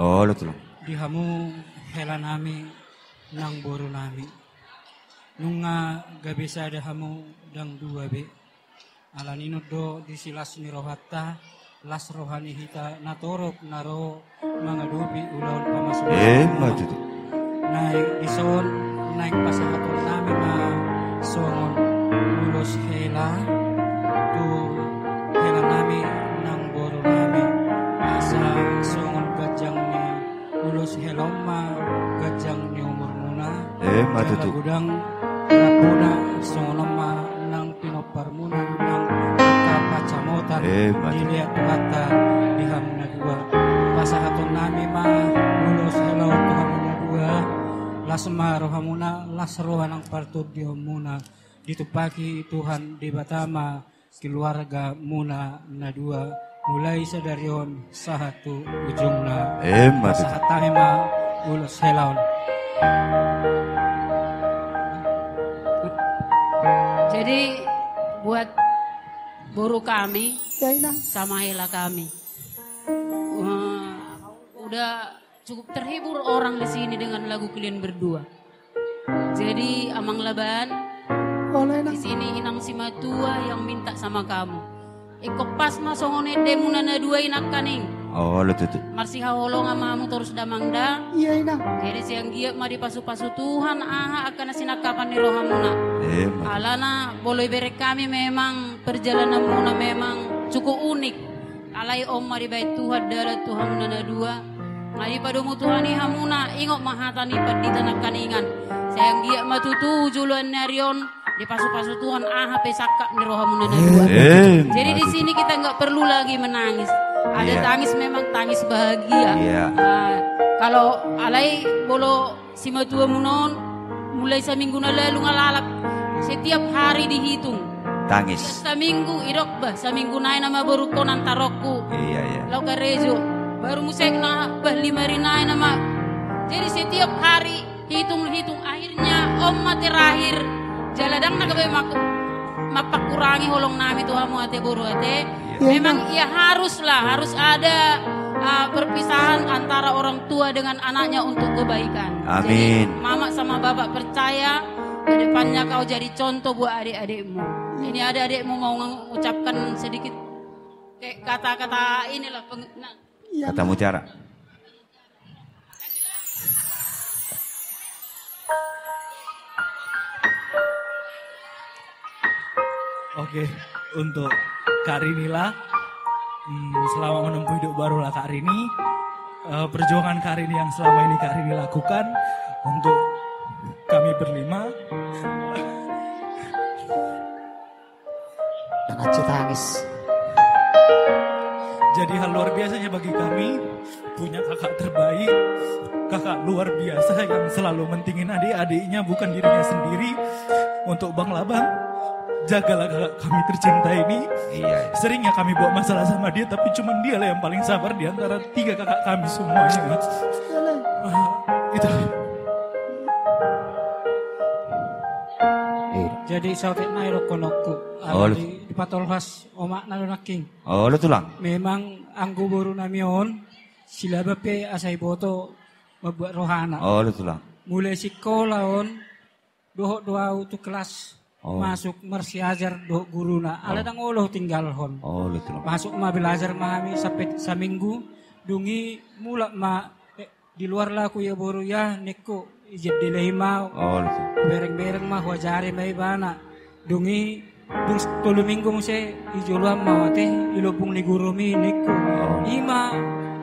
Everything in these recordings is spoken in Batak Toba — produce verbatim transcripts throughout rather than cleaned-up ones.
Olo, Tulang. Di hamu hela nami nang boru nami. Nunga gabe sada hamu ndang dua be. Ala ni on do disi las ni rohanta, las roha ni hita na torop na ro mangadopi ulaon pamasumasu. Emma tutu. Naeng dison, naeng pasahaton nami ma songon ulos hela tu hela nami nang boru nami, asa songon ganjang ni ulos hela on ma ganjang ni umurmuna. Emma tutu. Jala godang rap muna, songon on ma nang pinomparmuna nang angka pansamotan. Emma tutu. Dilehon Tuhanta di hamu na dua. Pasahaton nami ma ulos hela on tu hamu na dua. Las ma rohamuna, las roha nang partondionmuna. Ditumpahi Tuhan Debata ma keluargamuna na dua, mulai sadari on sahat tu ujungna. Emma tutu. Pasahat hami ma ulos hela on. Jadi, buat boru kami, ya, Inang, sama hela kami. Wah, udah cukup terhibur orang di sini dengan lagu kalian berdua. Jadi, Amang Laban, olo, Inang, di sini Inang Simatua yang minta sama kamu. Ingkon pas ma songon endemuna na dua i nangkaning. Olo tutu. Marsihaholongan ma hamu torus damang da. Iya, Inang. Jadi, sai anggiat ma dipasupasu Tuhan aha angka na sinangkapan ni rohamuna. Emma tutu. Alana molo ibereng hami memang perjalananmuna memang cukup unik. Alai on ma dibaen Tuhan dalan tu hamuna na dua. Nga dipadomu Tuhan i hamuna, ingot ma hata ni pandita nangkaningan. Sai anggiat ma tutu joloan ni ari on dipasupasu Tuhan aha pe sangkap ni rohamuna na dua. Eh, jadi di sini kita nggak perlu lagi menangis. Ada tangis memang tangis bahagia. Iya. Ah, kalau alai molo simatuamuna on, mulai saminggu na lalu nga lalap. Setiap hari dihitung. Tangis. Saminggu, idok bah, saminggu nai nama borungkon antaronku. Iya, iya. Laho karejo. Baru muse na bah lima ari nai nama. Jadi setiap hari hitung-hitung, akhirnya on ma terakhir. Jala ndang na gabe mak-, mampakurangi holong nami tu hamu ate boru ate. Iya. Memang ya haruslah, harus ada, ah, perpisahan antara orang tua dengan anaknya untuk kebaikan. Amin. Jadi, mama sama bapak percaya, ke depannya kau jadi contoh buat adik-adikmu. Ini ada adikmu mau mengucapkan sedikit kayak kata-kata inilah, peng-, nah. Iya. Kata mutiara. Oke, untuk Kak Rini lah, hmm, selamat menempuh hidup barulah Kak Rini. Eh, perjuangan Kak Rini yang selama ini Kak Rini lakukan untuk kami berlima. Dan Aci tangis. Jadi hal luar biasanya bagi kami, punya kakak terbaik, kakak luar biasa yang selalu mentingin adik-adiknya, bukan dirinya sendiri. Untuk Bang Labang, jagalah kakak kami tercinta ini. Iya, iya. Seringnya kami buat masalah sama dia, tapi cuman dialah yang paling sabar di antara tiga kakak kami semuanya. Ah, itu. Jadi saotik nai dohononku. Oh, di, dipatolhas omakna do nangkin. Olo, Tulang. Memang anggo boru nami on, silaba pe asa iboto mambuat rohana. Olo, Tulang. Mulai sikola on, dohot do au tu kelas, masuk marsiajar dohot guruna. Ala ndang olo tinggalhon. Olo, Tulang. Masuk ma belajar ma hami sampe saminggu, dung i mulak ma, eh, di luar lah aku ya boru ya, ningku, izin dilehi ma. Oh, gitu. Bereng-bereng ma, huajari ma ibana. Dung i, dung tolu minggu muse, ijoloan ma au ate, i lobung ni gurumi, ningku. Oh. I ma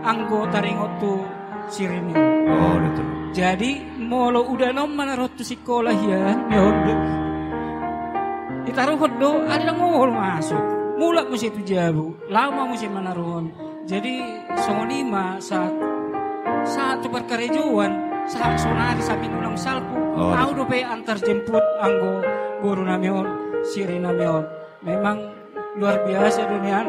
anggo taringot tu siri ni. Oh, gitu. Jadi, molo udanon ma na ro tu sikola hian, ya on do. Ditaruhon do, ala ndang olo masuk. Mulak muse tu jabu, laho ma muse manaruhon. Jadi, songon i ma sahat, sahat tu parkarejoan, sahat sonari saminggu naung salpu. Oh. Au dope antar jemput anggo boru nami on, siri nami on. Memang luar biasa do nian.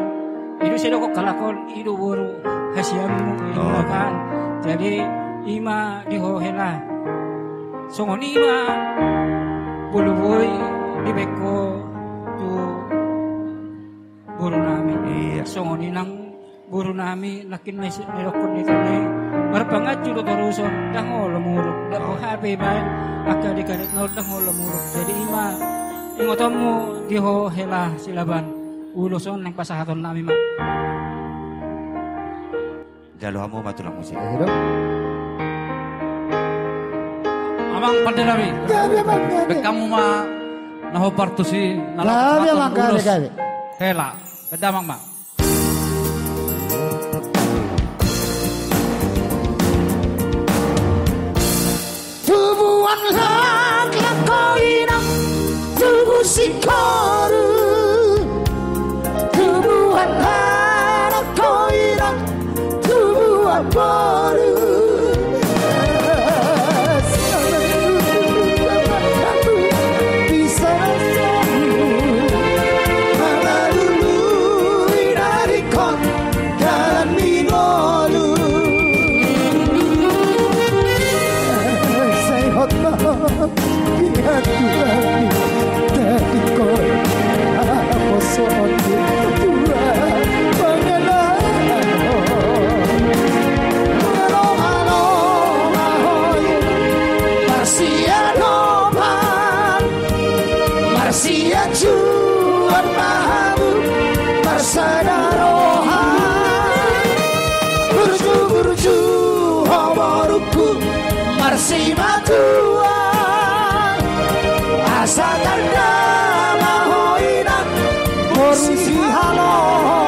I do sai dohonon halak on, i do boru hasianmu, i do kan. Jadi, i ma di ho hela. Songon i ma molo boi dibaen ho tu boru nami. Iya. Songon i nang Boru nami, nangkin na isi ni rokon ni kami, marpanganju do toruson, ndang olo muruk, ndang olo hape ibaen, angka di karet nol, ndang olo muruk. Jadi ima, ingotonmu di ho hela Silaban, ulos on naeng pasahaton nami ma. Jalo hamu ma tulang musik. Ayo dong. Amang pande nami. Gabe, amang, gabe. Baen hamu ma na ho partusi, na laho pasahaton ulos. Gabe, amang, gabe, gabe. Hela, baen damang ma. Tubuan laklak ho inang, tubu singkoru. Tubuan anak ho inang, tubuan boru. Bisa mangalului na ringkot dalan ni ngolu. Sai hot ma ho, ingat tu hami, tadi kau, aposo on di tua panganan. Maloha-loha ho i, marsiadopan, marsianjuan ma hamu, marsada roha. Burju-burju ho borungku, marsimatuang, asa tanda ma ho inang, boru sihaloho.